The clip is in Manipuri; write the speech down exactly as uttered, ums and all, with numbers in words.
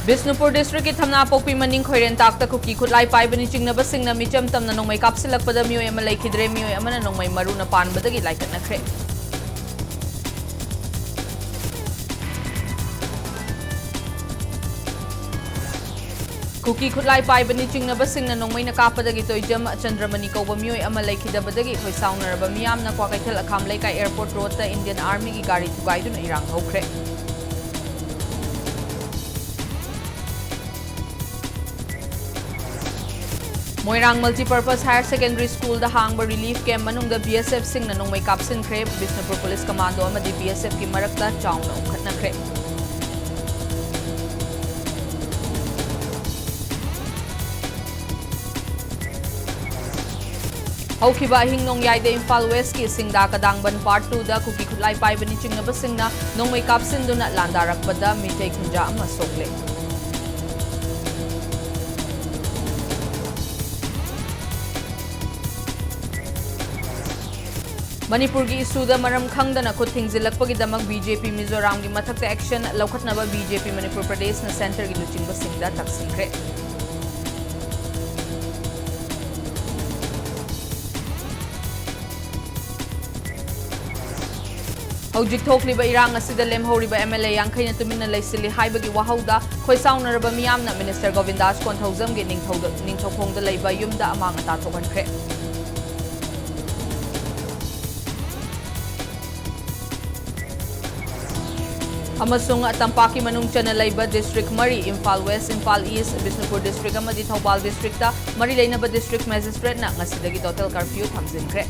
ꯕꯤꯁꯅꯨꯄꯨꯔ ꯗꯤꯁꯇ꯭ꯔꯤꯛꯀꯤ ꯊꯝꯅꯥꯄꯣꯛꯄꯤ ꯃꯅꯤꯡ ꯈꯣꯏꯔꯦꯟ ꯇꯥꯛꯇ ꯀꯨꯀꯤ ꯈꯨꯠꯂꯥꯏ ꯄꯥꯏꯕꯅꯤ ꯆꯤꯡꯅꯕꯁꯤꯡꯅ ꯃꯤꯆꯝ ꯇꯝꯅ ꯅꯣꯡꯃꯩ ꯀꯥꯞꯁꯤꯜꯂꯛꯄꯗ ꯃꯤꯑꯣꯏ ꯑꯃ ꯂꯩꯈꯤꯗ꯭ꯔꯦ, ꯃꯤꯑꯣꯏ ꯑꯃꯅ ꯅꯣꯡꯃꯩ ꯃꯔꯨꯅ ꯄꯥꯟꯕꯗꯒꯤ ꯂꯥꯏꯀꯠꯅꯈ꯭ꯔꯦ꯫ ꯀꯨꯀꯤ ꯈꯨꯠꯂꯥꯏ ꯄꯥꯏꯕꯅꯤ ꯆꯤꯡꯅꯕꯁꯤꯡꯅ ꯅꯣꯡꯃꯩꯅ ꯀꯥꯞꯄꯗꯒꯤ ꯇꯣꯏꯖꯝ ꯆꯟꯗ꯭ꯔꯃꯅꯤ ꯀꯧꯕ ꯃꯤꯑꯣꯏ ꯑꯃ ꯂꯩꯈꯤꯗꯕꯗꯒꯤ ꯈꯣꯏꯁꯥꯎꯅꯔꯕ ꯃꯤꯌꯥꯝꯅ ꯀ꯭ꯋꯥꯀꯩꯊꯦꯜ ꯑꯈꯥꯝ ꯂꯩꯀꯥꯏ ꯑꯦꯌꯔꯄꯣꯔꯠ ꯔꯣꯗꯇ ꯏꯟꯗꯤꯌꯟ ꯑꯥꯔꯃꯤꯒꯤ ꯒꯥꯔꯤ ꯊꯨꯒꯥꯏꯗꯨꯅ ꯏꯔꯥꯡ ꯍꯧꯈ꯭ꯔꯦ꯫ ꯃꯣꯏꯔꯥꯡ ꯃꯜꯇꯤꯄꯔꯄꯁ ꯍꯥꯌꯔ ꯁꯦꯀꯦꯟꯗꯔꯤ ꯁ꯭ꯀꯨꯜꯗ ꯍꯥꯡꯕ ꯔꯤꯂꯤꯐ ꯀꯦꯝꯞ ꯃꯅꯨꯡꯗ ꯕꯤ ꯑꯦꯁ ꯑꯦꯐꯁꯤꯡꯅ ꯅꯣꯡꯃꯩ ꯀꯥꯞꯁꯤꯟꯈ꯭ꯔꯦ꯫ ꯕꯤꯁꯅꯨꯄꯨꯔ ꯄꯨꯂꯤꯁ ꯀꯃꯥꯟꯗꯣ ꯑꯃꯗꯤ ꯕꯤ ꯑꯦꯁ ꯑꯦꯐꯀꯤ ꯃꯔꯛꯇ ꯆꯥꯎꯅ ꯎꯪꯈꯠꯅꯈ꯭ꯔꯦ꯫ ꯍꯧꯈꯤꯕ ꯑꯍꯤꯡ ꯅꯣꯡꯌꯥꯏꯗ ꯏꯝꯐꯥꯜ ꯋꯦꯁꯀꯤ ꯁꯤꯡꯗꯥ ꯀꯗꯥꯡꯕꯟ ꯄꯥꯔꯠ ꯇꯨꯗ ꯀꯨꯀꯤ ꯈꯨꯠꯂꯥꯏ ꯄꯥꯏꯕꯅꯤ ꯆꯤꯡꯅꯕꯁꯤꯡꯅ ꯅꯣꯡꯃꯩ ꯀꯥꯞꯁꯤꯟꯗꯨꯅ ꯂꯥꯟꯗꯥꯔꯛꯄꯗ ꯃꯤꯇꯩ ꯈꯨꯟꯖꯥ ꯑꯃ ꯁꯣꯛꯂꯦ꯫ ꯃꯅꯤꯄꯨꯔꯒꯤ ꯏꯁꯨꯗ ꯃꯔꯝ ꯈꯪꯗꯅ ꯈꯨꯠ ꯊꯤꯡꯖꯤꯜꯂꯛꯄꯒꯤꯗꯃꯛ ꯕꯤ ꯖꯦ ꯄꯤ ꯃꯤꯖꯣꯔꯥꯝꯒꯤ ꯃꯊꯛꯇ ꯑꯦꯛꯁꯟ ꯂꯧꯈꯠꯅꯕ ꯕꯤ ꯖꯦ ꯄꯤ ꯃꯅꯤꯄꯨꯔ ꯄ꯭ꯔꯗꯦꯁꯅ ꯁꯦꯟꯇꯔꯒꯤ ꯂꯨꯆꯤꯡꯕꯁꯤꯡꯗ ꯇꯛꯁꯤꯟꯈ꯭ꯔꯦ꯫ ꯍꯧꯖꯤꯛ ꯊꯣꯛꯂꯤꯕ ꯏꯔꯥꯡ ꯑꯁꯤꯗ ꯂꯦꯝꯍꯧꯔꯤꯕ ꯑꯦꯝ ꯑꯦꯜ ꯑꯦ ꯌꯥꯡꯈꯩꯅ ꯇꯨꯃꯤꯟꯅ ꯂꯩꯁꯤꯜꯂꯤ ꯍꯥꯏꯕꯒꯤ ꯋꯥꯍꯧꯗ ꯈꯣꯏꯁꯥꯎꯅꯔꯕ ꯃꯤꯌꯥꯝꯅ ꯃꯤꯅꯤꯁꯇꯔ ꯒꯣꯕꯤꯟꯗꯥꯁ ꯀꯣꯟꯊꯧꯖꯝꯒꯤ ꯅꯤꯡꯊꯧꯗ-, ꯅꯤꯡꯊꯧꯈꯣꯡꯗ ꯂꯩꯕ ꯌꯨꯝꯗ ꯑꯃꯥꯡ ꯑꯇꯥ ꯊꯣꯛꯍꯟꯈ꯭ꯔꯦ꯫ ꯑꯃꯁꯨꯡ ꯇꯝꯄꯥꯛꯀꯤ ꯃꯅꯨꯡ ꯆꯟꯅ ꯂꯩꯕ ꯗꯤꯁꯇ꯭ꯔꯤꯛ ꯃꯔꯤ, ꯏꯝꯐꯥꯜ ꯋꯦꯁ, ꯏꯝꯐꯥꯜ ꯏꯁ, ꯕꯤꯁꯅꯨꯄꯨꯔ ꯗꯤꯁꯇ꯭ꯔꯤꯛ ꯑꯃꯗꯤ ꯊꯧꯕꯥꯜ ꯗꯤꯁꯇ꯭ꯔꯤꯛꯇ ꯃꯔꯤ ꯂꯩꯅꯕ ꯗꯤꯁꯇ꯭ꯔꯤꯛ ꯃꯦꯖꯤꯁꯇ꯭ꯔꯦꯠꯅ ꯉꯁꯤꯗꯒꯤ ꯇꯣꯇꯦꯜ ꯀꯔꯐ꯭ꯌꯨ ꯊꯝꯖꯤꯟꯈ꯭ꯔꯦ꯫